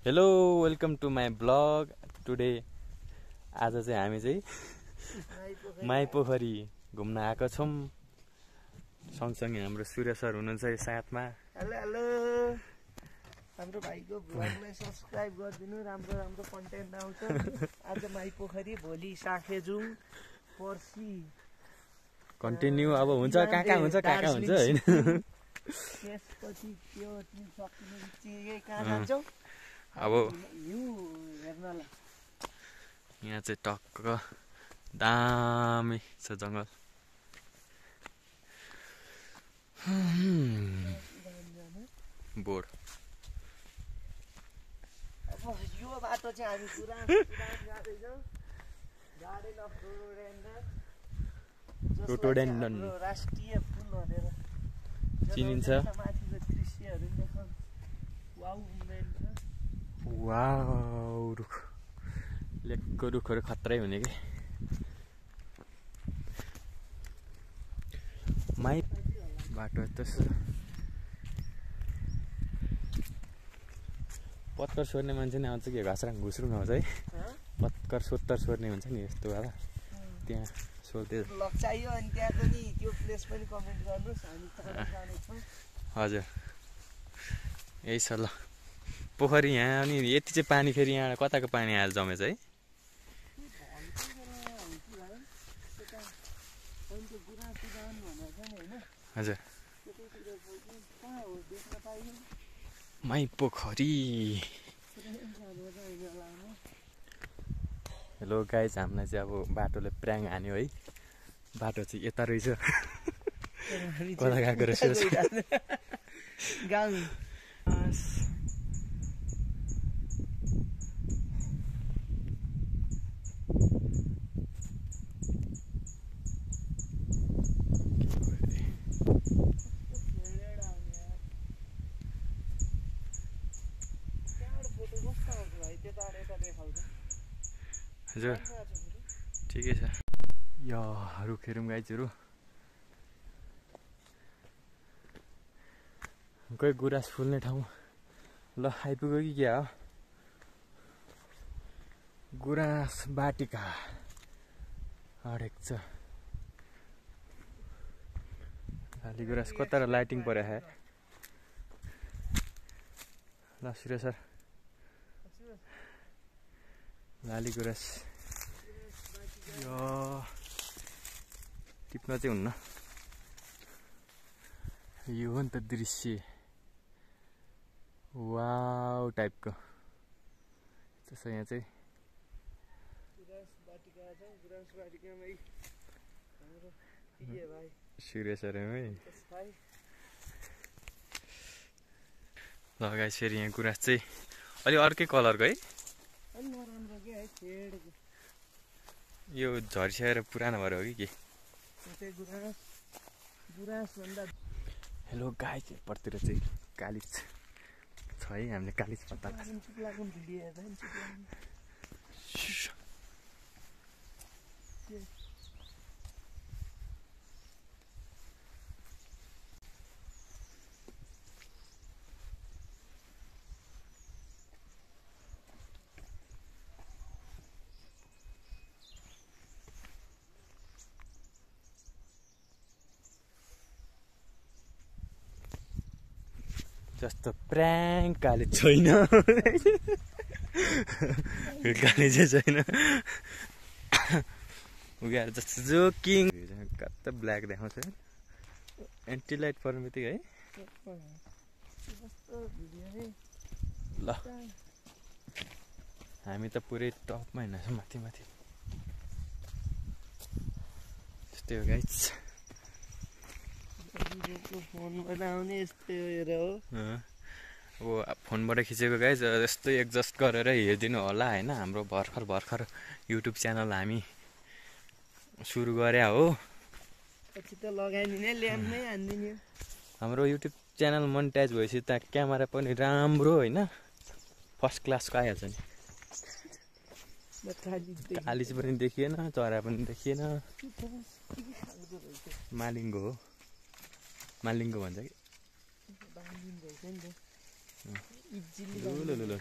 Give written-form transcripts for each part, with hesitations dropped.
Hello welcome to my blog today. आज चाहिँ हामी चाहिँ माई पोखरी घुम्न आएको छौँ। सँगसँगै हाम्रो सूर्य सर हुनुहुन्छ साथमा। हेलो हेलो, हाम्रो भाइको भ्लगलाई सब्सक्राइब गरिदिनु। राम्रो राम्रो कन्टेन्ट आउँछ। आज माई पोखरी, भोलि साखेजुङ, पर्सि कन्टिन्यू अब हुन्छ कहाँ कहाँ हुन्छ होइन। त्यसपछि त्यो सकिनेपछि कहाँ जान्छौँ अब हिउँ हेर्नलाई। यहाँ चाहिँ टक्क दामी छ जङ्गल। बोर्ड अब यो बाटो चाहिँ हामी पुरा जाँदैछौँ। गार्डन अफ रोडोडेन्ड्रन राष्ट्रिय फुल भनेर चिनिन्छ। माथिको दृश्यहरू देखाउँ। वाउ मोमेन्ट छ। वाउ, रुख लेकको रुखहरू खत्रै हुने कि। माई बाटो त्यसो पत्कर सोर्ने मान्छे नै आउँछ कि घाँसराङ घुस्रुङ आउँछ है। पत्कर सोत्तर सोर्ने हुन्छ नि यस्तो वाला, त्यहाँ सोध्दै चाहियो। अनि त्यहाँ पनि त्यो प्लेस पनि कमेन्ट गर्नुहोस्, हामी जानेछौँ। हजुर यही छ ल पोखरी यहाँ। अनि यति चाहिँ पानी फेरि यहाँ कताको पानी आएर जमेछ है। हजुर माई पोखरी। हेलो गाइज, हामीलाई चाहिँ अब बाटोले प्र्याङ हान्यो है। बाटो चाहिँ यता रहेछ, कता गएको रहेछ गाउँ। हजुर ठिकै छ। यो रुखहरू गाइजहरू कोही गुराँस फुल्ने ठाउँ ल आइपुग्यो कि क्या हो। गुराँस बाटिका अडेक छ। लाली गुराँस कता र लाइटिङ पऱ्यो है ल सूर्य सर। लाली गुराँस यो टिप्न चाहिँ हुन्न। यो हो नि त दृश्य, वाउ टाइपको त्यसो। यहाँ चाहिँ सूर्य सर है ल गाइस। फेरि यहाँ गुराँस चाहिँ अलि अर्कै कलरको है। यो झर्स्याएर पुरानो भएर हो कि के। हेलो गाइस, एपट्टितिर चाहिँ कालिज छ है। हामीले कालिज पत्ता जस्तो प्र्याङ कालिज छैन। कालिजै छैन उगाएर जस्तो जोकिङ कता ब्ल्याक देखाउँछ। एन्टी लाइट पर्ने बित्तिकै है। ल हामी त पुरै टपमा हिँड्छौँ, माथि माथि। त्यस्तै हो गाइस। अब फोनबाट खिचेको गाइज यस्तै एडजस्ट गरेर हेरिदिनु होला होइन। हाम्रो भर्खर युट्युब च्यानल हामी सुरु गरे हो। हाम्रो युट्युब च्यानल मोनेटाइज भएपछि त क्यामेरा पनि राम्रो होइन, फर्स्ट क्लासको आइहाल्छ नि। कालिज पनि देखिएन, चरा पनि देखिएन। मालिङ्गो हो, मालिङ्गो भन्छ कि। ल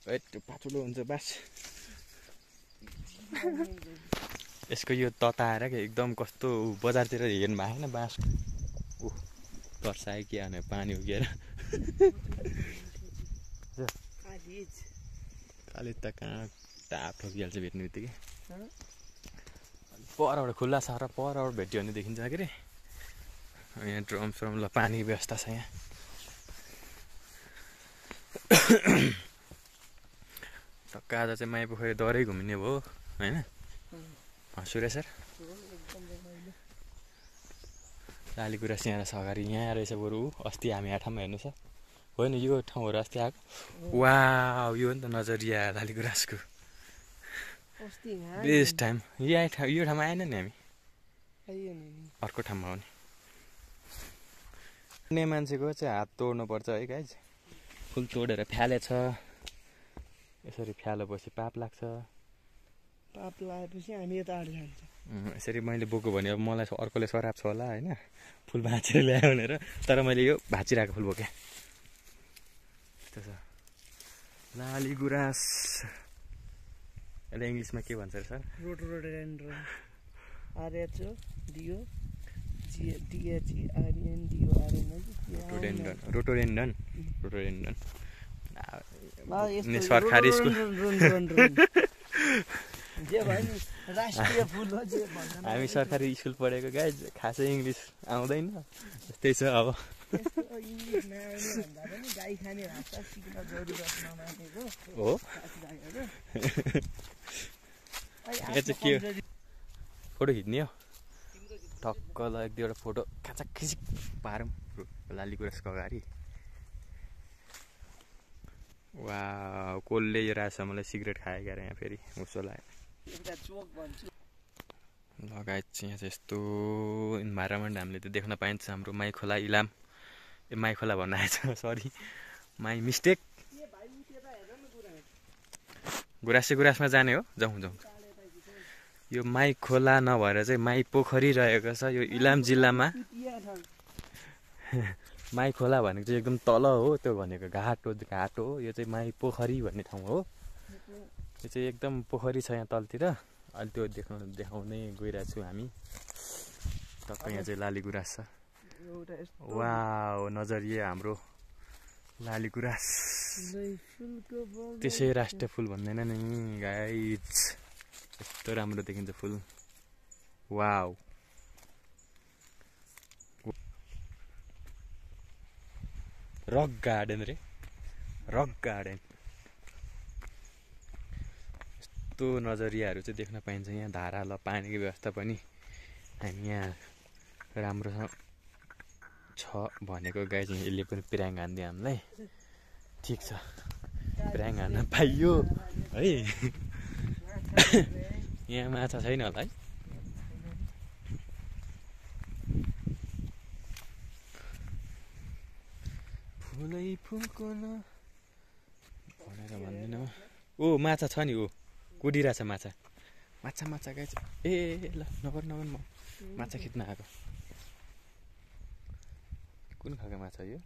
ए त्यो पातलो हुन्छ बास यसको यो तताएर के एकदम कस्तो बजारतिर हेर्नु भएको छैन बाँस तर्सायो के भने पानी उकेर काली त कहाँ टाप ठोकिहाल्छ भेट्ने बित्तिकै परबाट खुल्ला छ र परबाट भेट्यो भने देखिन्छ के अरे यहाँ ड्रम श्रम ल पानी व्यवस्था छ यहाँ टक्क आज चाहिँ माई पोखरी दरै घुमिने भयो होइन सूर्य सर लालीगुराँस यहाँ रहेछ अगाडि यहाँ रहेछ बरु अस्ति हामी यहाँ ठाउँमा हेर्नु छ होइन यो ठाउँहरू अस्ति आएको वा यो हो नि त नजरिया लालीगुराँसको बेस्ट टाइम यो ठाउँमा आएन नि हामी अर्को ठाउँमा हो नि मान्छेको चाहिँ हात तोड्नुपर्छ है गाइज फुल तोडेर फ्यालेछ यसरी फ्यालेपछि पाप लाग्छ पाप लागेपछि हामी यता आड जान्छ यसरी मैले बोक्यो भने अब मलाई अर्कोले सराप छ होला होइन फुल भाँचेर ल्यायो भनेर तर मैले यो भाँचिरहेको फुल बोकेँ यस्तो छ लालीगुराँस यसलाई इङ्ग्लिसमा के भन्छ अरे सर रोडोडेन्ड्रन आरएचओ डिओ डिएचइआरएनडिओआरएन रोटोडेन्ड्रन सरकारी स्कुल राष्ट्रिय फुल हो हामी सरकारी स्कुल पढेको गाइज खासै इङ्ग्लिस आउँदैन त्यस्तै छ अब गाई खाने भाषा सिक्न जरुरत नमानेको हो यहाँ चाहिँ के फोटो खिच्ने हो ठक्क ल एक दुईवटा फोटो खाँचा खिचिक पारौँ लालीगुराँसको अगाडि वा कसले यो रहेछ मलाई सिगरेट खायो क्या यहाँ फेरि उसो लाग्यो लगायत चाहिँ यहाँ चाहिँ यस्तो इन्भाइरोमेन्ट हामीले त देख्न पाइन्छ हाम्रो माई खोला इलाम ए माई खोला भन्नु आएछ सरी माई मिस्टेक गुराँसमा जाने हो जाउँ यो माई खोला नभएर चाहिँ माई पोखरी रहेको छ यो इलाम जिल्लामा माई खोला भनेको चाहिँ एकदम तल हो त्यो भनेको घाट हो यो चाहिँ माई पोखरी भन्ने ठाउँ हो यो चाहिँ एकदम पोखरी छ यहाँ तलतिर अहिले त्यो देखाउँदै गइरहेको छु हामी टक्क यहाँ चाहिँ लालीगुराँस छ वाउ नजरिया हाम्रो लालीगुराँस त्यसै राष्ट्रिय फुल भन्दैन नि गाइज यस्तो राम्रो देखिन्छ फुल वाउ रक गार्डन यस्तो नजरियाहरू चाहिँ देख्न पाइन्छ यहाँ धारा ल पानीको व्यवस्था पनि हामी यहाँ राम्रोसँग छ भनेको गाई चाहिँ यसले पनि पिराङ हान्दियो हामीलाई ठिक छ पिराङ हान्न पाइयो है यहाँ माछा छैन होला है फुलै फुलको न भनेर भन्दैन ओ माछा छ नि ओ कुदिरहेछ माछा गाई ए ल नगर म माछा खिच्न आएको कुन खालको माछा यो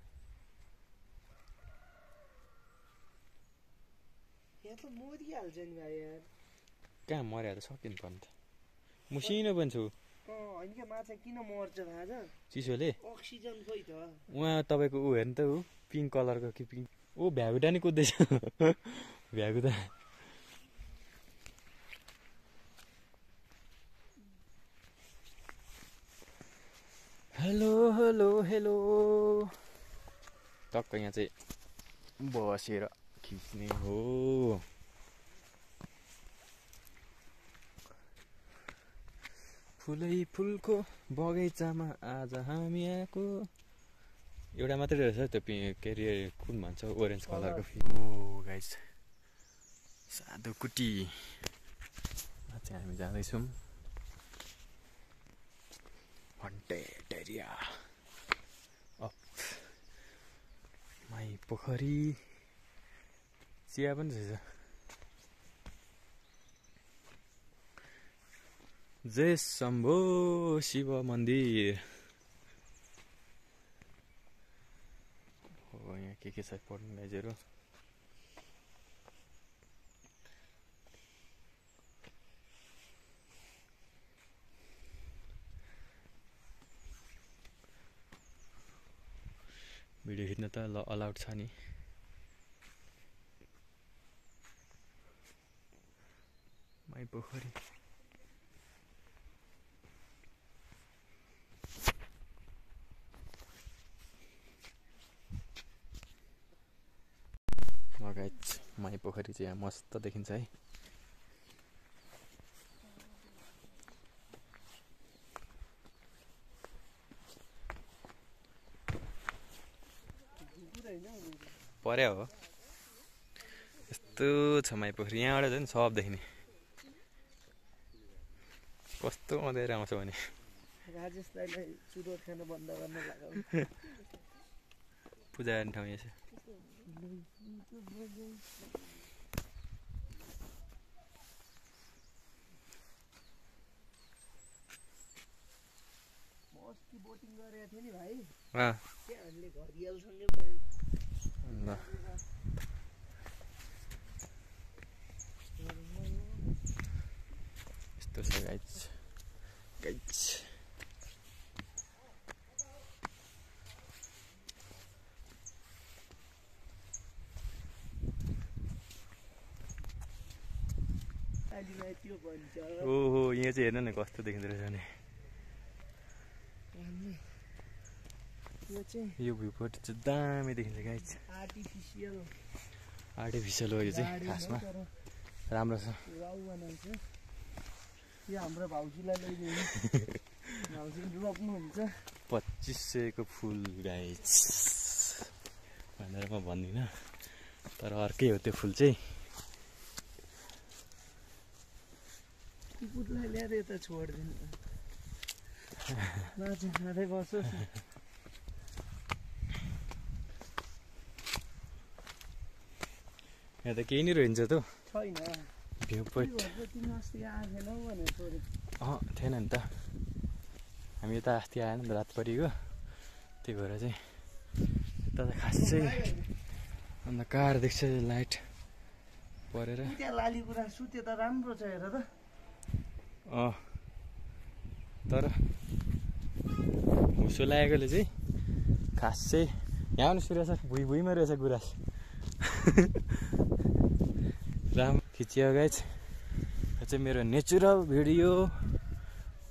कहाँ मर्या त सकिनु पर्ने त मसिनो पनि छु माछा किन मर्छ थाहा छ चिसोले अक्सिजन खोइ त उहाँ तपाईँको ऊ हेर्नु त ऊ पिङ्क कलरको कि पिङ्क ओ भ्यागुटा नि कुद्दैछ भ्यागुटा हेलो टक्क यहाँ चाहिँ बसेर खिच्ने हो फुलै फुलको बगैँचामा आज हामी आएको एउटा मात्रै रहेछ त्यो के अरे कुन भन्छ ओरेन्ज कलरको ओ गाइस साधु कुटी चाहिँ हामी जाँदैछौँ हन्टेड एरिया अफ माई पोखरी चिया पनि रहेछ जय शम्भो शिव मन्दिर हो यहाँ के छ पढ्नु गाइजहरु। भिडियो खिच्न त अलाउड छ नि। माई पोखरी गाइस, माई पोखरी चाहिँ यहाँ मस्त देखिन्छ है। पर्या हो यस्तो छ माई पोखरी। यहाँबाट झन् सब देखिने। कस्तो अँध्यारो आउँछ भने राजेश दाइलाई चुरोट खान बन्द गर्न लगाऊ। पूजा गर्ने ठाउँ यहाँ छ। अस्ति बोटिङ गरेको थिएँ नि भाइ। त्यहाँहरूले घरियालसँगै ल यस्तो छ गाइस। ओहो यहाँ चाहिँ हेर्न न कस्तो देखिँदो रहेछ भने। यो भ्यू पोइन्ट चाहिँ दामी देखिन्छ गाइस। आर्टिफिसियल हो यो चाहिँ खासमा राम्रो छ। यो हाम्रो भाउजूलाई लैदिनु। भाउजूले रोप्नुहुन्छ 2500 को फुल गाइस भनेर म भन्दिनँ, तर अर्कै हो त्यो फुल चाहिँ। कुकुरलाई ल्याएर यता छोडिदिनु। नाच्नु खाँदै बसोस्। यहाँ त केही नै रहन्छ त छैन भ्यू पोइन्ट। थिएन नि त, हामी त अस्ति आएन रात परिको, त्यही भएर चाहिँ यता त खासै अन्धकार देख्छ लाइट परेर। लाली गुराँस सुत्यो त राम्रो छ हेर त। तर हुसो लागेकोले चाहिँ खासै यहाँ पनि सूर्य सर भुइँमा रहेछ गुराँस। राम्रो खिचियो गाइस। यो चाहिँ मेरो नेचुरल भिडियो,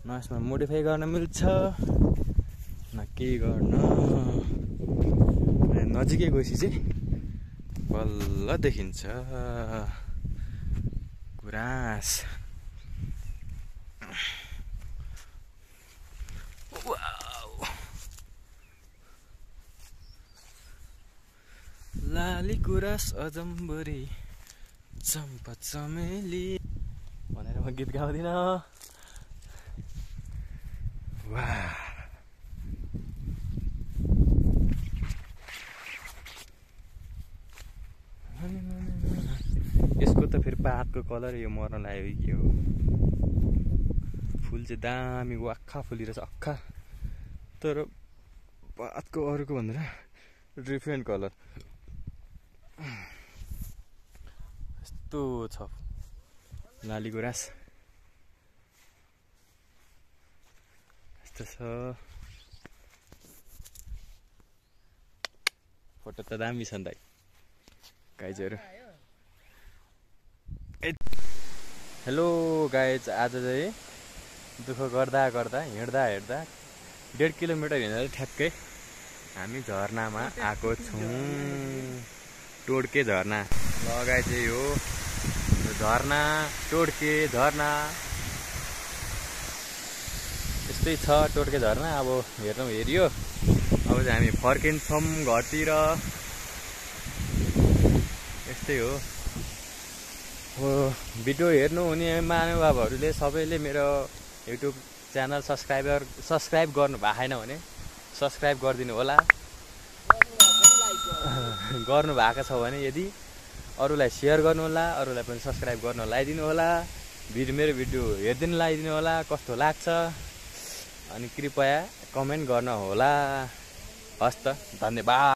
न यसमा मोडिफाई गर्न मिल्छ न केही गर्न। नजिकै गएपछि चाहिँ बल्ल देखिन्छ गुराँस। लाली गुराँस अजम्बरी चम्पा चमेली भनेर म गीत गाउँदिन। यसको त फेरि पातको कलर यो मर्न लाग्यो कि हो। फुल चाहिँ दामी वाक्खा फुलिरहेछ अक्खा, तर पातको अरूको भन्दा डिफ्रेन्ट कलर यस्तो छ लाली गुराँस। यस्तो छ। फोटो त दामी छ नि त गाइजहरु। हेलो गाइज, आज चाहिँ दुःख गर्दा हिँड्दा 1.5 किलोमिटर हिँडेर ठ्याक्कै हामी झरनामा आएको छौँ। टोड्के झरना लगाए चाहिँ हो झरना, टोड्के झरना यस्तै छ टोड्के झरना। अब हेरियो। अब चाहिँ हामी फर्किन्छौँ घरतिर। यस्तै हो। भिडियो हेर्नु हुने महानुभावहरूले सबैले मेरो युट्युब च्यानल सब्सक्राइब गर्नु भएको छैन भने सब्सक्राइब गरिदिनु होला। गर्नु भएको छ भने यदि अरूलाई सेयर गर्नु होला, अरूलाई पनि सब्सक्राइब गर्न लगाइदिनु होला। मेरो भिडियो हेरिदिनु लगाइदिनु होला कस्तो लाग्छ, अनि कृपया कमेन्ट गर्न होला। हस् त, धन्यवाद।